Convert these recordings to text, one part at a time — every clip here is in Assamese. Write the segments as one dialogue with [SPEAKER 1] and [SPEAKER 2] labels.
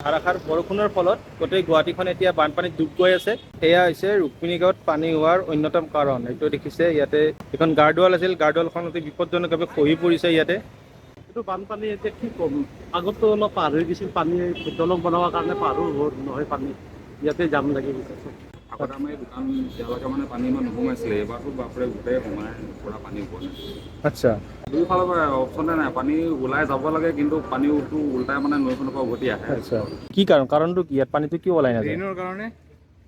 [SPEAKER 1] ধাৰাসাৰ বৰষুণৰ ফলত গোটেই গুৱাহাটীখন এতিয়া বানপানীত ডুব গৈ আছে। এয়া হৈছে ৰুক্মিণীগাঁৱত পানী হোৱাৰ অন্যতম কাৰণ। এইটো দেখিছে, ইয়াতে এখন গাৰ্ডৱাল আছিল, গাৰ্ডৱালখন অতি বিপদজনকভাৱে খহি পৰিছে ইয়াতে।
[SPEAKER 2] এইটো বানপানী এতিয়া কি ক'ম, আগতো অলপ পাৰ হৈ গৈছিল পানী, দলং বনোৱাৰ কাৰণে পাৰো নহয়, পানী ইয়াতে জাম লাগি গৈছে চব।
[SPEAKER 3] আগতে আমাৰ এই দোকান দিয়ালৈকে মানে পানী ইমান নোসোমাইছিলে, এইবাৰতো বাপৰে গোটেই সোমাই পূৰা পানী পোৱা নাই। দুয়োফালৰ পৰা অপশ্যনে নাই, পানী ওলাই যাব লাগে, কিন্তু পানীটো ওলটাই মানে নৈখনৰ পৰা উভতি আহে।
[SPEAKER 1] আচ্ছা, কি কাৰণ? কাৰণটো কি? ইয়াত পানীটো কিয় ওলাই নাযায়?
[SPEAKER 4] ড্ৰেইনৰ কাৰণে।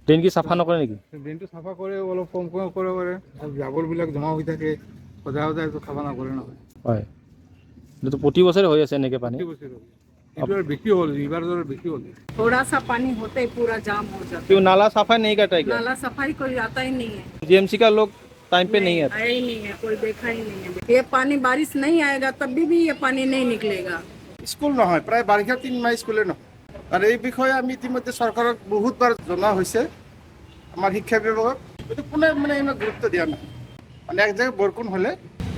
[SPEAKER 1] ড্ৰেইন কি চাফা নকৰে নেকি?
[SPEAKER 4] ড্ৰেইনটো চাফা কৰে, অলপ কম কম কৰে কৰে জাবৰবিলাক জমা হৈ থাকে, সদায় সদায় এইটো চাফা নকৰে নহয়।
[SPEAKER 1] হয়, এইটো প্ৰতি বছৰে হৈ আছে এনেকৈ পানী।
[SPEAKER 4] প্ৰতি বছৰে হয়। এইটো আৰু বেছি হ'ল, এইবাৰ দৰে বেছি হ'ল।
[SPEAKER 5] थोड़ा सा पानी होते ही पूरा जाम हो जाता।
[SPEAKER 1] क्यों नाला सफा नहीं करता है क्या?
[SPEAKER 5] नाला सफाई कोई आता ही नहीं है।
[SPEAKER 1] जीएमसी का लोग टाइम पे नहीं आता?
[SPEAKER 5] आया ही नहीं है, कोई देखा ही नहीं है। ये पानी बारिश नहीं आएगा तभी भी ये पानी नहीं निकलेगा।
[SPEAKER 6] স্কুল নহয়, প্ৰায় বাৰিষা 3 মাহ স্কুলে নহয়। আৰু এই বিষয়ে আমি ইতিমধ্যে চৰকাৰক বহুতবাৰ জনোৱা হৈছে, আমাৰ শিক্ষা বিভাগক, কিন্তু কোনে মানে ইমান গুৰুত্ব দিয়া নাই। মানে এক জেগাত বৰষুণ হ'লে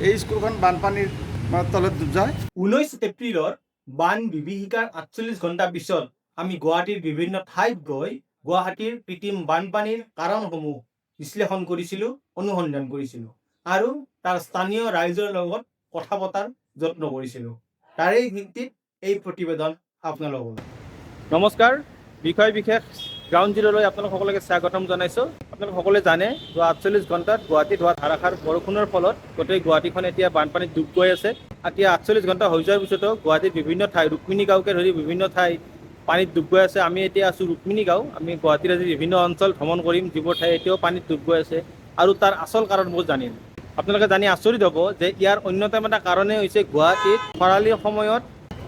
[SPEAKER 6] এই স্কুলখন বানপানীৰ মানে তলত ডুব যায়।
[SPEAKER 1] 19 এপ্ৰিলৰ বান বিভীষিকাৰ 48 ঘণ্টা পিছত আমি গুৱাহাটীৰ বিভিন্ন ঠাইত গৈ গুৱাহাটীৰ কৃত্ৰিম বানপানীৰ কাৰণসমূহ বিশ্লেষণ কৰিছিলোঁ, অনুসন্ধান কৰিছিলোঁ আৰু তাৰ স্থানীয় ৰাইজৰ লগত কথা পতাৰ যত্ন কৰিছিলোঁ। তাৰেই ভিত্তিত এই প্ৰতিবেদন আপোনালোকৰ। নমস্কাৰ, বিষয় বিশেষ গ্ৰাউণ্ড জিৰ'লৈ আপোনালোক সকলোকে স্বাগতম জনাইছোঁ। আপোনালোক সকলোৱে জানে, যোৱা 48 ঘণ্টাত গুৱাহাটীত হোৱা ধাৰাসাৰ বৰষুণৰ ফলত গোটেই গুৱাহাটীখন এতিয়া বানপানীত ডুব গৈ আছে। এতিয়া 48 ঘণ্টা হৈ যোৱাৰ পিছতো গুৱাহাটীৰ বিভিন্ন ঠাই, ৰুক্মিণী গাঁওকে ধৰি বিভিন্ন ঠাই পানীত ডুব গৈ আছে। আমি এতিয়া আছোঁ ৰুক্মিণী গাঁও। আমি গুৱাহাটীৰ আজি বিভিন্ন অঞ্চল ভ্ৰমণ কৰিম, যিবোৰ ঠাই এতিয়াও পানীত ডুব গৈ আছে আৰু তাৰ আচল কাৰণবোৰ জানিম। আপোনালোকে জানি আচৰিত হ'ব যে ইয়াৰ অন্যতম এটা কাৰণেই হৈছে গুৱাহাটীত খৰালিৰ সময়ত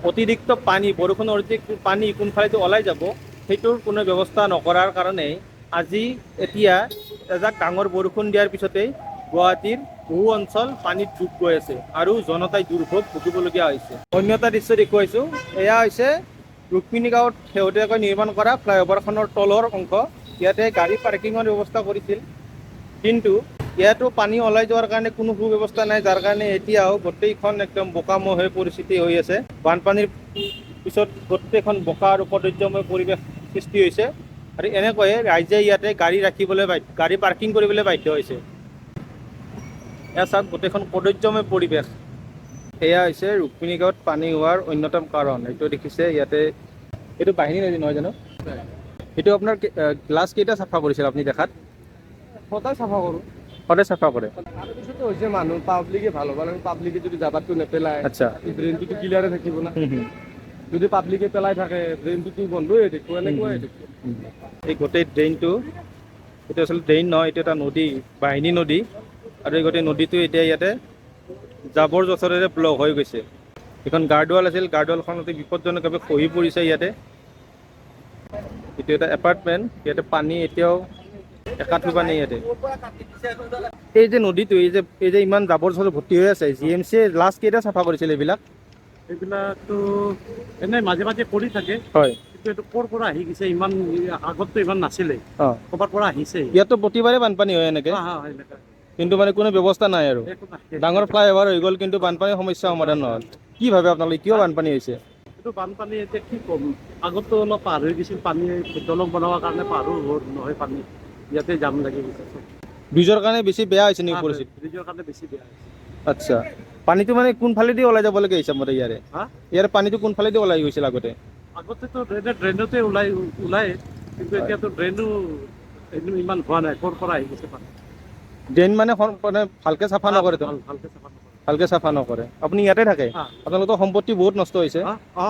[SPEAKER 1] অতিৰিক্ত পানী, বৰষুণৰ অতিৰিক্ত পানী কোনফালেদি ওলাই যাব সেইটোৰ কোনো ব্যৱস্থা নকৰাৰ কাৰণেই আজি এতিয়া এজাক ডাঙৰ বৰষুণ দিয়াৰ পিছতেই গুৱাহাটীৰ বহু অঞ্চল পানীত ডুব গৈ আছে আৰু জনতাই দুৰ্ভোগ ভুগিবলগীয়া হৈছে। অন্য এটা দৃশ্য দেখুৱাইছোঁ। এয়া হৈছে ৰুক্মিণী গাঁৱত শেহতীয়াকৈ নিৰ্মাণ কৰা ফ্লাইঅভাৰখনৰ তলৰ অংশ। ইয়াতে গাড়ী পাৰ্কিঙৰ ব্যৱস্থা কৰিছিল, কিন্তু ইয়াতো পানী ওলাই যোৱাৰ কাৰণে কোনো সুব্যৱস্থা নাই, যাৰ কাৰণে এতিয়াও গোটেইখন একদম বোকাময় হৈ পৰিস্থিতি হৈ আছে। বানপানীৰ পিছত গোটেইখন বোকা আৰু কদৰ্যময় পৰিৱেশ সৃষ্টি হৈছে আৰু এনেকৈয়ে ৰাইজে ইয়াতে গাড়ী ৰাখিবলৈ বাধ্য, গাড়ী পাৰ্কিং কৰিবলৈ বাধ্য হৈছে। এয়া চাওক, গোটেইখন কদৰ্যময় পৰিৱেশ। এয়া হৈছে ৰুক্মিণী গাঁৱত পানী হোৱাৰ অন্যতম কাৰণ। এইটো দেখিছে, ইয়াতে এইটো বাহিনী নদী নহয় জানো? এইটো আপোনাৰ গ্লাছ কেইটা চাফা কৰিছিল আপুনি দেখাত?
[SPEAKER 7] সদায় চাফা কৰোঁ।
[SPEAKER 1] সদায় চাফা কৰে?
[SPEAKER 7] তাৰপিছতো হৈছে, মানুহ পাব্লিকে ভাল হ'ব লাগে। পাব্লিকে যদি জাবাৰটো নেপেলায়, ড্ৰেইনটোতো ক্লিয়াৰে থাকিব না।
[SPEAKER 1] হুম, হুম।
[SPEAKER 7] যদি পাব্লিকে পেলাই থাকে, ড্ৰেইনটোতো বন্ধই হৈ থাকিব, এনেকুৱাই হৈ থাকিব।
[SPEAKER 1] এই গোটেই ড্ৰেইনটো, এইটো আচলতে ড্ৰেইন নহয়, এইটো এটা নদী, বাহিনী নদী। আৰু এই গোটেই নদীটো এতিয়া ইয়াতে জাবৰ জোঁথৰেৰে ব্লক হৈ গৈছে। এখন গাৰ্ডৱাল আছিল, গাৰ্ডৱালখন অতি বিপদজনকভাৱে খহি পৰিছে ইয়াতে। এইটো এটা এপাৰ্টমেণ্ট, ইয়াতে পানী এতিয়াও একাঠু পানী ইয়াতে। এই যে নদীটো, এই যে ইমান জাবৰ জোঁথৰ ভৰ্তি হৈ আছে, জিএমচিয়ে লাষ্ট কেইটা চাফা কৰিছিল এইবিলাক?
[SPEAKER 2] এইবিলাকতো এনেই মাজে মাজে কৰি থাকে। কিন্তু এইটো ক'ৰ পৰা আহি গৈছে ইমান? আগততো ইমান নাছিলে। ক'ৰবাৰ পৰা আহিছে।
[SPEAKER 1] ইয়াততো প্ৰতিবাৰে বানপানী হয় এনেকে?
[SPEAKER 2] হা, এনেকা।
[SPEAKER 1] কিন্তু মানে কোনো ব্যৱস্থা নাই আৰু?
[SPEAKER 2] একো নাই।
[SPEAKER 1] ডাঙৰ ফ্লাইঅভাৰ হৈ গ'ল, কিন্তু বানপানীৰ সমস্যা সমাধান নহ'ল। কি ভাবে আপোনালোকে, কিয় বানপানী হৈছে?
[SPEAKER 2] এইটো বানপানী এতিয়া কি ক'ম, আগতো অলপ পাৰ হৈ গৈছিল পানী, দলং বনোৱাৰ কাৰণে পাৰো নহয়, পানী ইয়াতে জাম লাগি গৈছে চব।
[SPEAKER 1] ব্ৰিজৰ কাৰণে বেছি বেয়া হৈছে নেকি পৰিস্থিতি?
[SPEAKER 2] ব্ৰিজৰ কাৰণে বেছি বেয়া হৈছে।
[SPEAKER 1] আচ্ছা, পানীটো মানে কোনফালেদি ওলাই যাব লাগে হিচাপমতে ইয়াৰে?
[SPEAKER 2] হা?
[SPEAKER 1] ইয়াৰে পানীটো কোনফালেদি ওলাই গৈছিল আগতে?
[SPEAKER 2] আগতেতো ড্ৰেইনতে ওলাই ওলাই, কিন্তু এতিয়াতো ড্ৰেইনো ইমান হোৱা নাই। ক'ৰ পৰা আহি গৈছে পানী?
[SPEAKER 1] ড্ৰেইন মানে ভালকে চাফা নকৰে তো?
[SPEAKER 2] ভালকে চাফা নকৰে।
[SPEAKER 1] ভালকে চাফা নকৰে। আপুনি ইয়াতে থাকে?
[SPEAKER 2] হা।
[SPEAKER 1] আপোনালোকৰ সম্পত্তি বহুত নষ্ট হৈছে।
[SPEAKER 2] অ,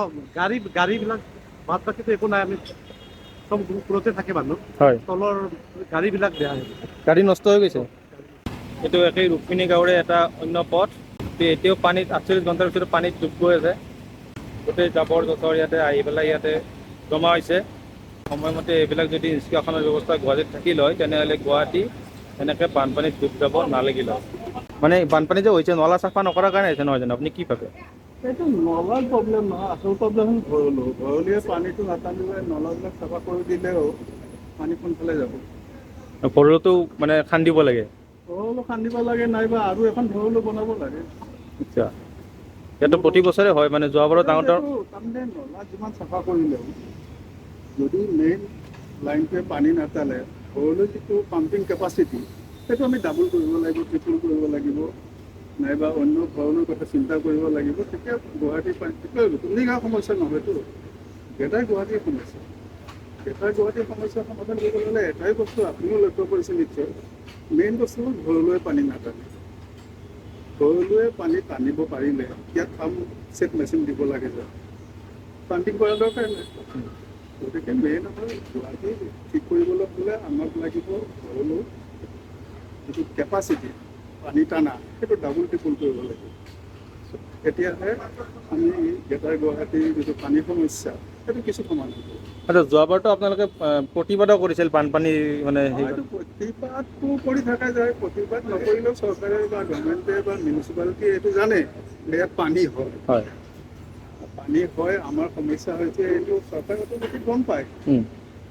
[SPEAKER 2] গাড়ীবিলাক, বাদ বাকীতো একো নাই, আমি চব ওপৰতে থাকে মানুহ। তলৰ গাড়ীবিলাক বেয়া হৈ গৈছে।
[SPEAKER 1] গাড়ী নষ্ট হৈ গৈছে। এইটো একেই ৰুক্মিণী গাঁৱৰে এটা অন্য পথ। এতিয়াও পানীত, 48 ঘণ্টাৰ পিছত পানীত ডুব গৈ আছে। গোটেই জাবৰ জোঁথৰ ইয়াতে আহি পেলাই ইয়াতে জমা হৈছে। সময়মতে এইবিলাক যদি নিষ্কাশনৰ ব্যৱস্থা গুৱাহাটীত থাকিল হয়, তেনেহ'লে গুৱাহাটী এনেকৈ বানপানীত ডুব যাব নালাগিল হয়। মানে বানপানী যে হৈছে, নলা চাফা নকৰাৰ কাৰণে হৈছে নহয় জানো? আপুনি কি ভাবে?
[SPEAKER 4] এইটো নলাৰ প্ৰব্লেম নহয়, আচল প্ৰব্লেম হ'ল ভৰলু। ভৰলুৱে পানীটো নাটানিলে, নলাবিলাক চাফা কৰি দিলেও পানী কোনফালে যাব?
[SPEAKER 1] ভৰলুটো মানে খান্দিব লাগে?
[SPEAKER 4] ভৰলু খান্দিব লাগে, নাইবা আৰু এখন ভৰলু বনাব লাগে।
[SPEAKER 1] আচ্ছা, ইয়াতো প্ৰতি বছৰে হয়, মানে যোৱাবাৰো ডাঙৰ ডাঙৰ
[SPEAKER 4] এইটো তাৰমানে নলা যিমান চাফা কৰিলেও যদি মেইন লাইনটোৱে পানী নাটালে ভৰলুৰ যিটো পাম্পিং কেপাচিটি সেইটো আমি ডাবল কৰিব লাগিব, ট্ৰিপল কৰিব লাগিব, নাইবা অন্য ভৰলুৰ কথা চিন্তা কৰিব লাগিব। তেতিয়া গুৱাহাটীৰ পানী, তেতিয়া ৰুক্মিণী গাঁৱৰ সমস্যা নহয়তো, গ্ৰেটাৰ গুৱাহাটীৰ সমস্যা। গ্ৰেটাৰ গুৱাহাটীৰ সমস্যা সমাধান কৰিবলৈ হ'লে এটাই বস্তু আপুনিও লক্ষ্য কৰিছে নিশ্চয়, মেইন বস্তু হ'ল ভৰলুৱে পানী নাটানে। ভৰলুৱে পানী টানিব পাৰিলে ইয়াত পাম্প ছেট মেচিন দিব লাগে, যে পাম্পিং কৰাৰ দৰকাৰ নাই। গতিকে মেইন আমাৰ গুৱাহাটী ঠিক কৰিবলৈ হ'লে আমাক লাগিব ভৰলু যিটো কেপাচিটি পানী টানা সেইটো ডাবল ট্ৰিপল কৰিব লাগিব। তেতিয়াহে আমি গ্ৰেটাৰ গুৱাহাটীৰ যিটো পানী সমস্যা সেইটো কিছু সমাধান হ'ব।
[SPEAKER 1] আচ্ছা, যোৱাবাৰতো আপোনালোকে প্ৰতিবাদো কৰিছিল বানপানী মানে
[SPEAKER 4] এইটো প্ৰতিবাদটো কৰি থকা যায়। প্ৰতিবাদ নকৰিলেও চৰকাৰে বা গভৰ্ণমেণ্টে বা মিউনিচিপালিটি এইটো জানে যে ইয়াত পানী হয়, পানী হয়। আমাৰ সমস্যা হৈছে এইটো চৰকাৰে অট'মেটিক গম পায়।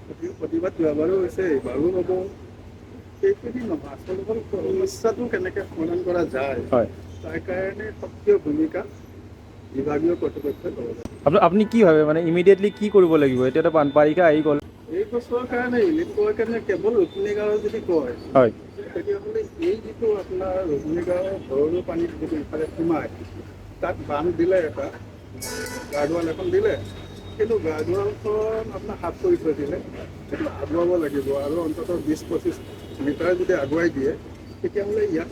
[SPEAKER 4] গতিকে প্ৰতিবাদ যোৱাবাৰো হৈছে, এইবাৰো হ'ব। সেইখিনি নহয়, আচলতে সমস্যাটো কেনেকৈ সমাধান কৰা যায় তাৰ কাৰণে সক্ৰিয় ভূমিকা বিভাগীয় কৰ্তৃপক্ষই ল'ব লাগে।
[SPEAKER 1] আপুনি কি ভাবে মানে ইমিডিয়েটলি কি কৰিব লাগিব? এতিয়াতো বাৰিষা আহি গ'ল।
[SPEAKER 4] এই বছৰৰ কাৰণে ৰিলিফ কৰাৰ কাৰণে কেৱল ৰুক্মিণী গাঁৱৰ যদি কয়, তেতিয়াহ'লে এই যিটো আপোনাৰ ৰুক্মিণী গাঁৱৰ ভৰলু পানীত যিটো ইফালে সোমায় তাত বান্ধ দিলে, এটা গাৰ্ডৱাল এখন দিলে, কিন্তু গাৰ্ডৱালখন আপোনাৰ হাফ কৰি থৈ দিলে, সেইটো আগুৱাব লাগিব আৰু অন্ততঃ 20-25 মিটাৰ যদি আগুৱাই দিয়ে তেতিয়াহ'লে ইয়াত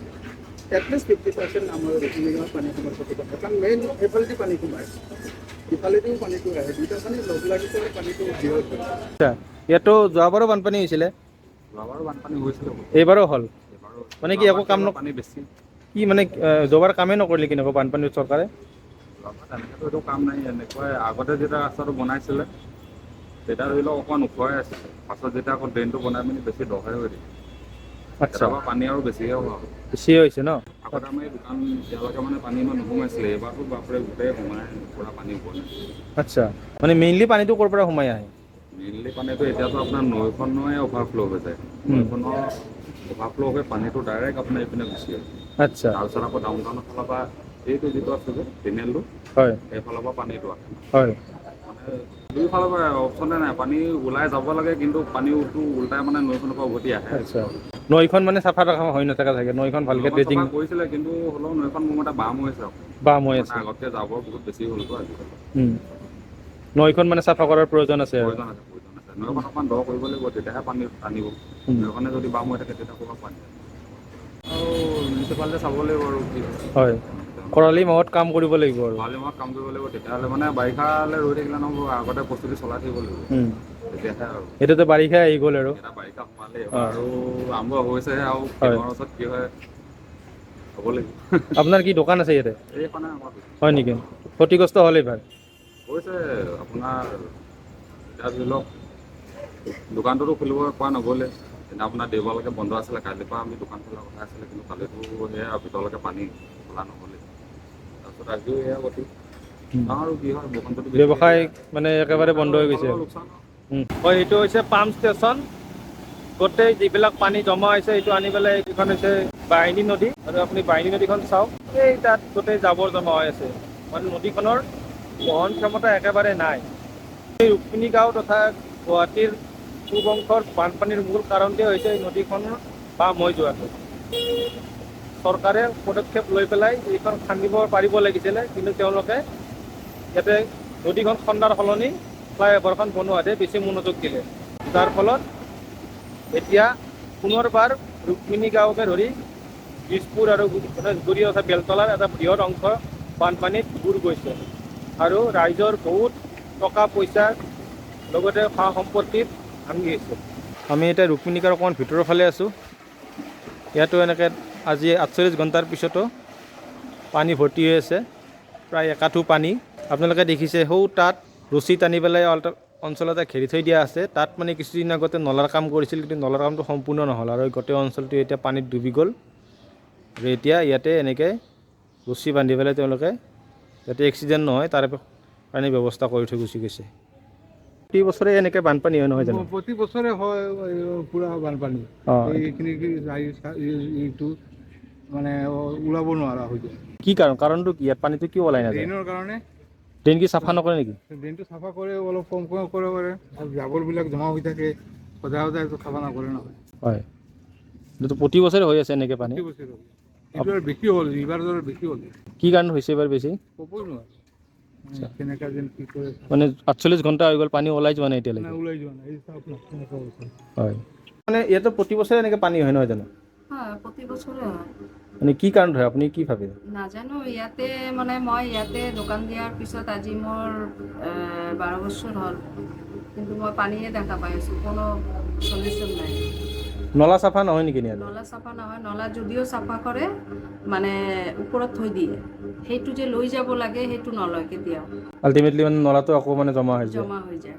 [SPEAKER 4] এটলিষ্ট 50% আমাৰ ৰুক্মিণী গাঁৱৰ পানী সমস্যাটো কমে। কাৰণ মেইন সেইফালেদি পানী সোমায়, ইফালেদিও পানীটো আহে, দুটা পানী লগ লাগি পেলাই পানীটো বৃহৎ হয়।
[SPEAKER 1] ইয়াতো যোৱাবাৰো বানপানী হৈছিলে,
[SPEAKER 3] যোৱাবাৰো বানপানী হৈছিলে,
[SPEAKER 1] এইবাৰো হ'ল। মানে কি একো কাম
[SPEAKER 3] পানী বেছি
[SPEAKER 1] কি মানে যোৱাবাৰ কামেই নকৰিলে কেনেকুৱা বানপানী চৰকাৰে?
[SPEAKER 3] তেনেকেতো এইটো কাম নাই। এনেকুৱাই আগতে যেতিয়া ৰাস্তাটো বনাইছিলে তেতিয়া ধৰি লওক অকণমান ওখৰে আছিলে, পাছত যেতিয়া আকৌ ড্ৰেইনটো বনাই পিনি বেছি দহে হৈ দিলে।
[SPEAKER 1] আচ্ছা,
[SPEAKER 3] পানী আৰু বেছিহে হোৱা হ'ল।
[SPEAKER 1] বেছি হৈছে ন?
[SPEAKER 3] আগতে আমাৰ এই দোকান এতিয়ালৈকে মানে পানী ইমান নোসোমাইছিলে, এইবাৰতো বাপৰে গোটেই সোমাই পূৰা পানী পোৱা নাই।
[SPEAKER 1] আচ্ছা, মানে মেইনলি পানীটো ক'ৰ পৰা সোমাই আহে?
[SPEAKER 3] মেইনলি পানীটো এতিয়াতো আপোনাৰ নৈখনৰে অভাৰফ্ল' হৈ যায়। নৈখনৰ অভাৰফ্ল' হৈ পানীটো ডাইৰেক্ট আপোনাৰ এইপিনে গুচি আহে।
[SPEAKER 1] আচ্ছা,
[SPEAKER 3] তাৰপিছত আকৌ ডাউন টাউনৰ ফালৰ পৰা এইটো যিটো আছে যে টেনেলটো,
[SPEAKER 1] হয়,
[SPEAKER 3] সেইফালৰ পৰা পানীটো আহে।
[SPEAKER 1] হয়,
[SPEAKER 3] মানে দুইফালৰ পৰা অপশ্যনে নাই, পানী ওলাই যাব লাগে কিন্তু পানীটো ওলটাই মানে নৈখনৰ পৰা উভতি আহে।
[SPEAKER 1] আচ্ছা, নৈখন মানে চাফা ৰখা হৈ নাথাকে চাগে, নৈখন ভালকে ড্ৰেজিং
[SPEAKER 3] কৰিছিলে কিন্তু হ'লেও নৈখন মোৰ মতে বাম হৈছে,
[SPEAKER 1] বাম হৈ আছে।
[SPEAKER 3] আগতকৈ জাবৰ বহুত বেছি হ'লতো আজিকালি।
[SPEAKER 1] নৈখন মানে চাফা কৰাৰ প্ৰয়োজন আছে।
[SPEAKER 3] প্ৰয়োজন আছে, প্ৰয়োজন আছে। নৈখন অকণমান দ কৰিব লাগিব, তেতিয়াহে পানী টানিব। নৈখনে যদি বাম হৈ থাকে তেতিয়া ক'ৰবাত পানী আৰু মিউনিচিপালিটি চাব লাগিব আৰু কি
[SPEAKER 1] হয়। খৰালি মাহত কাম কৰিব লাগিব আৰু।
[SPEAKER 3] খৰালি মাহত কাম কৰিব লাগিব, তেতিয়াহ'লে মানে বাৰিষালৈ ৰৈ থাকিলে নহ'ব, আগতে প্ৰস্তুতি চলাই থাকিব লাগিব তেতিয়াহে আৰু।
[SPEAKER 1] এতিয়াতো বাৰিষা আহি গ'ল আৰু।
[SPEAKER 3] বাৰিষা সোমালে আৰু আৰম্ভ হৈছেহে আৰু ওচৰত কি হয় হ'ব লাগিব।
[SPEAKER 1] আপোনাৰ কি দোকান আছে ইয়াতে?
[SPEAKER 3] এইখনে আমাৰ।
[SPEAKER 1] হয় নেকি? ক্ষতিগ্ৰস্ত হ'ল এইবাৰ?
[SPEAKER 3] হৈছে আপোনাৰ। এতিয়া ধৰি লওক দোকানটোতো খুলিব পৰা নগ'লে, এতিয়া আপোনাৰ দেওবাৰলৈকে বন্ধ আছিলে, কালিৰ পৰা আমি দোকান খোলাৰ কথা আছিলে, কিন্তু কালিতো সেয়া ভিতৰলৈকে পানী খোলা নগ'লে। তাৰপিছত আজিও এয়া গতি আৰু কি হয়, বৰষুণটো
[SPEAKER 1] ব্যৱসায় মানে একেবাৰে বন্ধ হৈ গৈছে। হয়, এইটো হৈছে পাম্প ষ্টেচন। গোটেই যিবিলাক পানী জমা হৈছে এইটো আনি পেলাই এইখন হৈছে বাহিনী নদী। আৰু আপুনি বাহিনী নদীখন চাওক, এই তাত গোটেই জাবৰ জমা হৈ আছে। মানে নদীখনৰ বহন ক্ষমতা একেবাৰে নাই। এই ৰুক্মিণী গাঁও তথা গুৱাহাটীৰ পূব অংশৰ বানপানীৰ মূল কাৰণটোৱে হৈছে এই নদীখনৰ বাম হৈ যোৱাটো। চৰকাৰে পদক্ষেপ লৈ পেলাই এইখন খান্দিব পাৰিব লাগিছিলে, কিন্তু তেওঁলোকে ইয়াতে নদীখন খন্দাৰ সলনি ফ্লাইঅভাৰখন বনোৱাতহে বেছি মনোযোগ দিলে। যাৰ ফলত এতিয়া পুনৰবাৰ ৰুক্মিণী গাঁৱকে ধৰি দিছপুৰ আৰু গণেশগুৰি তথা বেলতলাৰ এটা বৃহৎ অংশ বানপানীত বুৰ গৈছে আৰু ৰাইজৰ বহুত টকা পইচা লগতে সা সম্পত্তিত ভাঙি গৈছে। আমি এতিয়া ৰুক্মিণী গাঁৱৰ অকণমান ভিতৰৰ ফালে আছোঁ। ইয়াতো এনেকৈ আজি 48 ঘণ্টাৰ পিছতো পানী ভৰ্তি হৈ আছে, প্ৰায় একাঠু পানী। আপোনালোকে দেখিছে সৌ তাত ৰছী টানি পেলাই অঞ্চল এটা ঘেৰি থৈ দিয়া আছে। তাত মানে কিছুদিন আগতে নলাৰ কাম কৰিছিল, কিন্তু নলাৰ কামটো সম্পূৰ্ণ নহ'ল আৰু গোটেই অঞ্চলটো এতিয়া পানীত ডুবি গ'ল। আৰু এতিয়া ইয়াতে এনেকৈ ৰছী বান্ধি পেলাই তেওঁলোকে যাতে এক্সিডেণ্ট নহয় তাৰ কাৰণে ব্যৱস্থা কৰি থৈ গুচি গৈছে। প্ৰতি বছৰে এনেকৈ বানপানী হয় নহয় জানো?
[SPEAKER 4] প্ৰতি বছৰে হয় পূৰা বানপানী। এইখিনি এইটো মানে ওলাব নোৱাৰা হৈ যায়।
[SPEAKER 1] কি কাৰণ? কাৰণটো কি? ইয়াত পানীটো কিয় ওলাই নাযায়?
[SPEAKER 4] ড্ৰেইনৰ কাৰণে।
[SPEAKER 1] ড্ৰেইন কি চাফা নকৰে নেকি?
[SPEAKER 8] ড্ৰেইনটো চাফা কৰে, অলপ কম কম কৰে কৰে আৰু জাবৰবিলাক জমা হৈ থাকে, সদায় সদায়তো চাফা নকৰে নহয়।
[SPEAKER 1] হয়, এইটো প্ৰতি বছৰে হৈ আছে এনেকৈ পানী।
[SPEAKER 8] প্ৰতি বছৰে হয়। এইটো আৰু বেছি হ'ল, এইবাৰ দৰে বেছি হ'ল।
[SPEAKER 1] কি কাৰণ হৈছে এইবাৰ বেছি?
[SPEAKER 8] ক'বই নোৱাৰো কেনেকুৱা যেন কি কৰে।
[SPEAKER 1] মানে 48 ঘণ্টা হৈ গ'ল, পানী ওলাই যোৱা নাই এতিয়ালৈকে?
[SPEAKER 8] নাই, ওলাই যোৱা নাই। এই চাওক না কেনেকুৱা হৈছে।
[SPEAKER 1] হয়, মানে ইয়াতে প্ৰতি বছৰে এনেকৈ পানী হয় নহয় জানো?
[SPEAKER 5] হয়, প্ৰতি বছৰে হয়।
[SPEAKER 1] মানে কি কাৰণত হয়, আপুনি কি ভাবে?
[SPEAKER 5] নাজানো, ইয়াতে মানে মই ইয়াতে দোকান দিয়াৰ পিছত আজি মোৰ 12 বছৰ হ'ল, কিন্তু মই পানীয়ে দেখা পাই আছোঁ, কোনো চলিউশ্যন নাই।
[SPEAKER 1] নলা চাফা নহয় নেকি ইয়াতে?
[SPEAKER 5] নলা চাফা নহয়, নলা যদিও চাফা কৰে মানে ওপৰত থৈ দিয়ে, সেইটো যে লৈ যাব লাগে সেইটো নলয় কেতিয়াও।
[SPEAKER 1] আল্টিমেটলি মানে নলাটো আকৌ মানে জমা হৈ যায়।
[SPEAKER 5] জমা হৈ যায়।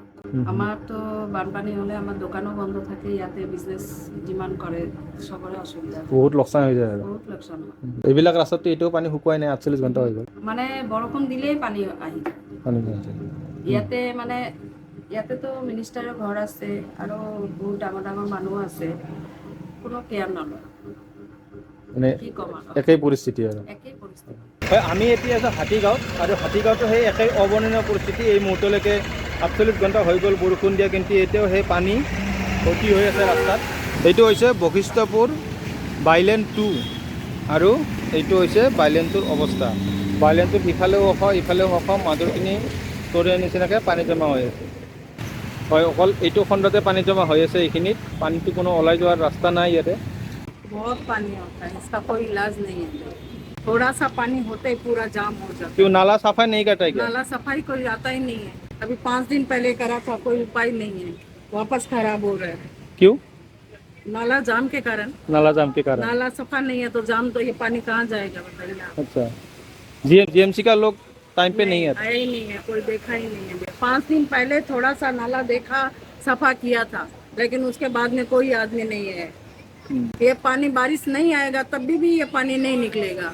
[SPEAKER 5] আমাৰতো বানপানী হ'লে আমাৰ দোকানো বন্ধ থাকে, ইয়াতে বিজনেছ যিমান কৰে চবৰে অসুবিধা হয়।
[SPEAKER 1] বহুত লোকচান হৈ যায় আৰু।
[SPEAKER 5] বহুত লোকচান হয়।
[SPEAKER 1] এইবিলাক ৰাস্তাততো এতিয়াও পানী শুকুৱাই নাই, 48 ঘণ্টা হৈ গ'ল।
[SPEAKER 5] মানে বৰষুণ দিলেই পানী আহি যায়।
[SPEAKER 1] পানী হৈ যায়।
[SPEAKER 5] ইয়াতে মানে ইয়াতেতো মিনিষ্টাৰৰ ঘৰ আছে আৰু বহুত ডাঙৰ ডাঙৰ মানুহ আছে, কোনো কেয়াৰ নলয়।
[SPEAKER 1] মানে
[SPEAKER 5] কি ক'ম আৰু,
[SPEAKER 1] একেই পৰিস্থিতি আৰু।
[SPEAKER 5] একেই পৰিস্থিতি।
[SPEAKER 1] হয়, আমি এতিয়া আছোঁ হাতীগাঁৱত আৰু হাতীগাঁৱতো সেই একেই অবৰ্ণনীয় পৰিস্থিতি। এই মুহূৰ্তলৈকে 48 ঘণ্টা হৈ গ'ল বৰষুণ দিয়া, কিন্তু এতিয়াও সেই পানী ভৰ্তি হৈ আছে ৰাস্তাত। এইটো হৈছে বশিষ্ঠপুৰ বাইলেন 2 আৰু এইটো হৈছে বাইলেনটোৰ অৱস্থা। বাইলেনটোৰ সিফালেও ওখ, ইফালেও ওখ, মাজৰখিনি তৰে নিচিনাকৈ পানী জমা হৈ আছে। হয়, অকল এইটো খণ্ডতে পানী জমা হৈ আছে, এইখিনিত পানীটো কোনো ওলাই যোৱাৰ ৰাস্তা নাই ইয়াতে।
[SPEAKER 5] बहुत पानी होता है, इसका कोई इलाज नहीं है। थोड़ा सा पानी होते ही पूरा जाम हो जाता है।
[SPEAKER 1] क्यों नाला सफा नहीं करता है क्या?
[SPEAKER 5] नाला सफाई कोई आता ही नहीं है। अभी 5 दिन पहले करा था, कोई उपाय नहीं है, वापस खराब हो रहा है।
[SPEAKER 1] क्यों?
[SPEAKER 5] नाला जाम के कारण।
[SPEAKER 1] नाला जाम के कारण।
[SPEAKER 5] नाला सफा नहीं है तो जाम, तो ये पानी कहाँ जाएगा बताइए आप।
[SPEAKER 1] अच्छा, जीएमसी का लोग टाइम पे नहीं आता?
[SPEAKER 5] आया ही नहीं है, कोई देखा ही नहीं है। 5 दिन पहले थोड़ा सा नाला देखा, सफा किया था, लेकिन उसके बाद में कोई आदमी नहीं है। ये पानी बारिश नहीं आएगा तब भी ये पानी नहीं निकलेगा।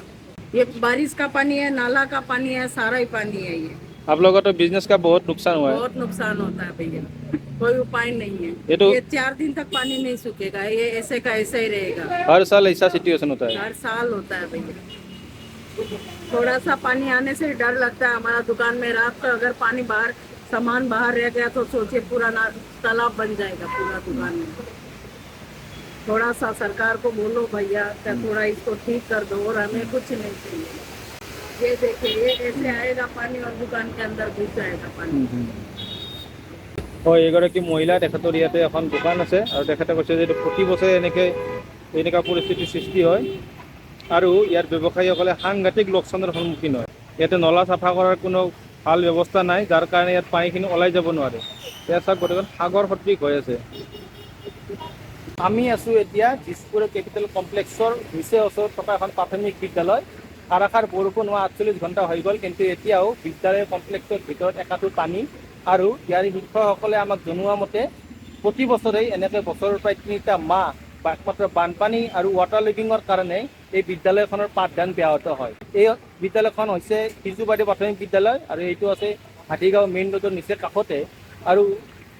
[SPEAKER 5] ये बारिश का पानी है, नाला का पानी है, सारा ही पानी है ये।
[SPEAKER 1] आप लोगों का तो बिजनेस का बहुत नुकसान हुआ है।
[SPEAKER 5] बहुत नुकसान होता है भैया, कोई उपाय नहीं है।
[SPEAKER 1] ये तो
[SPEAKER 5] ये 4 दिन तक पानी नहीं सूखेगा, ये ऐसे का ऐसा ही रहेगा।
[SPEAKER 1] हर साल ऐसा सिचुएशन होता है?
[SPEAKER 5] हर साल होता है भैया। थोड़ा सा पानी आने से डर लगता है। हमारा दुकान में रात को अगर पानी बाहर, सामान बाहर रह गया तो सोचिए पूरा ना तालाब बन जाएगा पूरा दुकान में। थोड़ा सा सरकार को बोलो भैया क्या थोड़ा इसको ठीक कर दो, और हमें कुछ नहीं चाहिए। ये देखिए, ये ऐसे आएगा पानी और दुकान के अंदर घुस जाएगा पानी।
[SPEAKER 1] হয়, এইগৰাকী মহিলা, তেখেতৰ ইয়াতে এখন দোকান আছে আৰু তেখেতে কৈছে যে প্ৰতি বছৰে এনেকুৱা পৰিস্থিতিৰ সৃষ্টি হয় আৰু ইয়াৰ ব্যৱসায়ীসকলে সাংঘাতিক লোকচানৰ সন্মুখীন হয়। ইয়াতে নলা চাফা কৰাৰ কোনো ভাল ব্যৱস্থা নাই, যাৰ কাৰণে ইয়াত পানীখিনি ওলাই যাব নোৱাৰে। ইয়াত চাওক, গোটেইখন সাগৰ সদৃশ হৈ আছে। আমি আছোঁ এতিয়া দিছপুৰ কেপিটেল কমপ্লেক্সৰ নিচে ওচৰত থকা এখন প্ৰাথমিক বিদ্যালয়। ধাৰাসাৰ বৰষুণ হোৱা 48 ঘণ্টা হৈ গ'ল, কিন্তু এতিয়াও বিদ্যালয় কমপ্লেক্সৰ ভিতৰত একাঠু পানী। আৰু ইয়াৰ শিক্ষকসকলে আমাক জনোৱা মতে প্ৰতি বছৰেই এনেকৈ বছৰৰ প্ৰায় 3টা মাহ বা একমাত্ৰ বানপানী আৰু ৱাটাৰ লিভিঙৰ কাৰণে এই বিদ্যালয়খনৰ পাঠদান ব্যাহত হয়। এই বিদ্যালয়খন হৈছে সিজুবাৰী প্ৰাথমিক বিদ্যালয় আৰু এইটো আছে হাতীগাঁও মেইন ৰোডৰ নিচে কাষতে। আৰু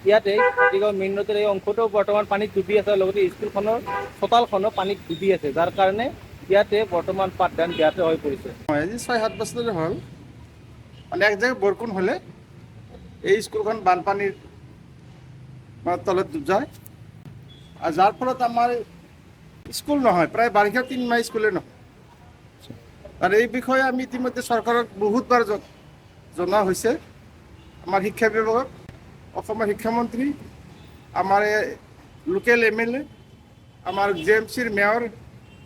[SPEAKER 1] ইয়াতে হাতীগাঁও মেইন ৰোডৰ এই অংশটো বৰ্তমান পানীত ডুবি আছে, লগতে স্কুলখনৰ চোতালখনো পানীত ডুবি আছে, যাৰ কাৰণে ইয়াতে বৰ্তমান পাঠদান ব্যাহত হৈ পৰিছে।
[SPEAKER 6] আজি 6-7 বছৰ হ'ল, মানে এক জেগাত বৰষুণ হ'লে এই স্কুলখন বানপানীৰ তলত ডুব যায়, আৰু যাৰ ফলত আমাৰ স্কুল নহয়, প্ৰায় বাৰিষা 3 মাহ স্কুলে নহয়। আৰু এই বিষয়ে আমি ইতিমধ্যে চৰকাৰক বহুতবাৰ জনোৱা হৈছে। আমাৰ শিক্ষা বিভাগক, অসমৰ শিক্ষামন্ত্ৰী, আমাৰ লোকেল এম এল এ, আমাৰ জি এম চিৰ মেয়ৰ,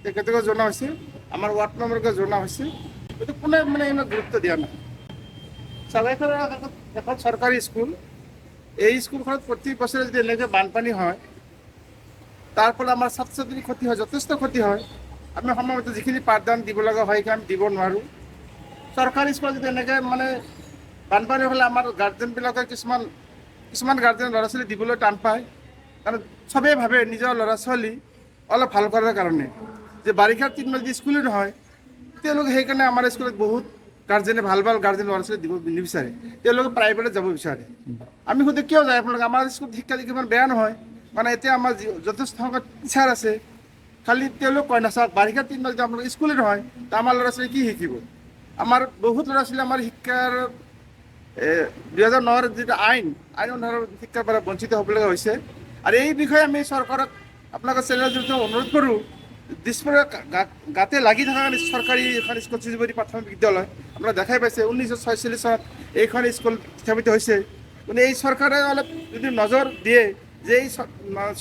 [SPEAKER 6] তেখেতকো জনোৱা হৈছে, আমাৰ ৱাৰ্ড মেম্বাৰকো জনোৱা হৈছে, কিন্তু কোনে মানে ইমান গুৰুত্ব দিয়া নাই। চাগাইখনৰ এখন চৰকাৰী স্কুল, এই স্কুলখনত প্ৰতি বছৰে যদি এনেকৈ বানপানী হয়, তাৰ ফলত আমাৰ ছাত্ৰ ছাত্ৰীৰ ক্ষতি হয়, যথেষ্ট ক্ষতি হয়। আমি সময়মতে যিখিনি পাঠদান দিব লগা হয় সেইখিনি আমি দিব নোৱাৰোঁ। চৰকাৰী স্কুলত যদি এনেকৈ মানে বানপানী হ'লে আমাৰ গাৰ্জেনবিলাকে কিছুমান গাৰ্জেন ল'ৰা ছোৱালী দিবলৈ টান পায়, কাৰণ চবেই ভাবে নিজৰ ল'ৰা ছোৱালী অলপ ভাল কৰাৰ কাৰণে যে বাৰিষাৰ 3 মাহ যদি স্কুলে নহয়, তেওঁলোকে সেইকাৰণে আমাৰ স্কুলত বহুত গাৰ্জেনে ভাল ভাল গাৰ্জেন ল'ৰা ছোৱালী দিব নিবিচাৰে, তেওঁলোকে প্ৰাইভেটত যাব বিচাৰে। আমি সোধোঁ কিয় যায় আপোনালোকে, আমাৰ স্কুলত শিক্ষা ইমান বেয়া নহয়, মানে এতিয়া আমাৰ যথেষ্ট সংখ্যক টিচাৰ আছে, খালি তেওঁলোক কয় নাচাওক বাৰিষা 3 মাহ যদি আপোনালোকে স্কুলে নহয়, ত আমাৰ ল'ৰা ছোৱালী কি শিকিব? আমাৰ বহুত ল'ৰা ছোৱালী আমাৰ শিক্ষাৰ 2009ৰ যিটো আইন, আইন অনুসাৰে শিক্ষাৰ পৰা বঞ্চিত হ'ব লগা হৈছে। আৰু এই বিষয়ে আমি চৰকাৰক আপোনালোকৰ চেনেলৰ জৰিয়তে অনুৰোধ কৰোঁ। দিছপুৰৰ গাতে লাগি থকা এখন চৰকাৰী এখন স্কুল, চিজুবাৰী প্ৰাথমিক বিদ্যালয়, আপোনালোকে দেখাই পাইছে 1946 চনত এইখন স্কুল স্থাপিত হৈছে। মানে এই চৰকাৰে অলপ যদি নজৰ দিয়ে যে এই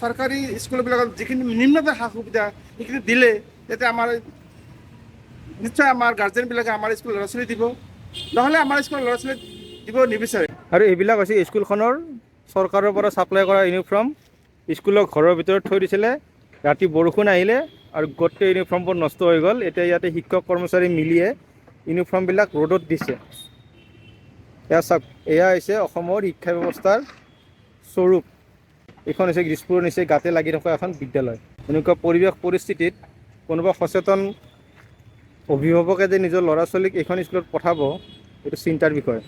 [SPEAKER 6] চৰকাৰী স্কুলবিলাকত যিখিনি নিম্নতম সা সুবিধা সেইখিনি দিলে, তেতিয়া আমাৰ নিশ্চয় আমাৰ গাৰ্জেনবিলাকে আমাৰ স্কুলৰ ল'ৰা ছোৱালী দিব, নহ'লে আমাৰ স্কুলৰ ল'ৰা ছোৱালী দিব নিবিচাৰে।
[SPEAKER 1] আৰু এইবিলাক হৈছে স্কুলখনৰ চৰকাৰৰ পৰা ছাপ্লাই কৰা ইউনিফৰ্ম। স্কুলৰ ঘৰৰ ভিতৰত থৈ দিছিলে, ৰাতি বৰষুণ আহিলে আৰু গোটেই ইউনিফৰ্মবোৰ নষ্ট হৈ গ'ল। এতিয়া ইয়াতে শিক্ষক কৰ্মচাৰী মিলিয়ে ইউনিফৰ্মবিলাক ৰ'দত দিছে। এয়া চাওক, এয়া হৈছে অসমৰ শিক্ষা ব্যৱস্থাৰ স্বৰূপ। এইখন হৈছে দিছপুৰৰ নিচেই গাতে লাগি থকা এখন বিদ্যালয়। এনেকুৱা পৰিৱেশ পৰিস্থিতিত কোনোবা সচেতন অভিভাৱকে যে নিজৰ ল'ৰা ছোৱালীক এইখন স্কুলত পঠাব, এইটো চিন্তাৰ বিষয়।